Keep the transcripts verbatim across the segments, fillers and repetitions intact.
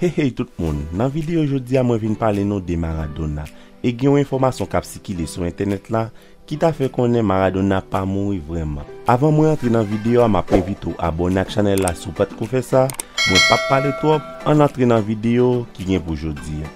Hey, hey tout moun, nan videyo jodi a mwen vin pale nou de Maradona. E gen yon enfòmasyon k ap sikile sou entènèt la ki ta fè konnen Maradona pa mouri vrèman. Avan mwen antre nan videyo a, m ap envite w abòne ak chanèl la si w pa t ko fè sa. Mwen p ap pale twòp, ann antre nan videyo ki gen pou jodi a.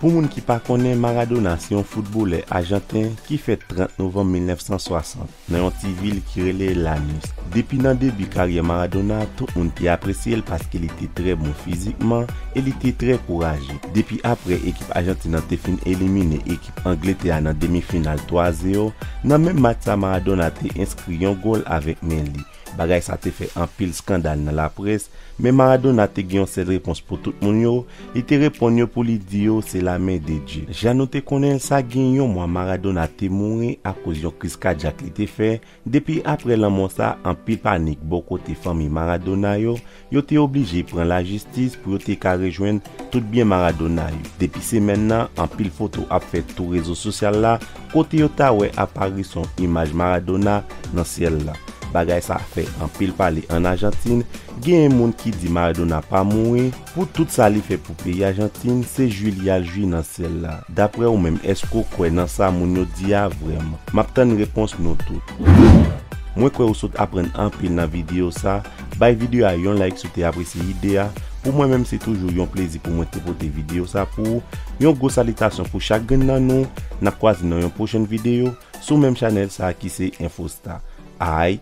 Pou moun ki pa konnen, Maradona se yon foutbolè ajanten ki fèt trant novanm mil nèf san swasant nan yon ti vil ki rele Lanús. Depi nan debi karyè Maradona, tout moun te apresye l paske li te trè bon fizikman e li te trè kouraje. Depi apre ekip Ajantin nan te fin elimine ekip Angletè a nan demi final twa zewo, nan menm match sa Maradona te enskri yon gòl avèk men li. Bagay sa te fè anpil eskandal nan laprès, men Maradona te gen yon sèl repons pou tout moun yo, li te reponn yo pou li di yo se la men de Dye. Jan nou te konnen l sa, gen yon mwa Maradona te mouri akoz yon kriz kadyak li te fè. Depi apre lanmò sa, anpil panik bò kote fanmi Maradona yo, yo te oblije pran lajistis pou yo te ka rejwenn tout byen Maradona yo. Depi semèn nan, anpil foto ap fèt tou rezo sosyal la, kote yo ta wè aparisyon imaj Maradona nan syèl la. Bagay sa fè anpil pale ann Ajantin. Genyen moun ki di Maradona pa mouri pou tout sa li fè pou peyi Ajantin, se jwi li al jwi nan syèl la. Daprè ou menm, èske w kwè nan sa moun yo di a vrèman? M ap tann repons nou tout. Mwen kwè ou sot aprann anpil nan videyo sa. Bay videyo a yon like si w te apresye ide a. Pou mwen menm, se toujou yon plezi pou mwen te pote videyo sa pou ou. Yon gwo salitasyon pou chak grenn nan nou. N ap kwaze nan yon pwochèn videyo sou menm chanèl sa ki se Infostar. Ay.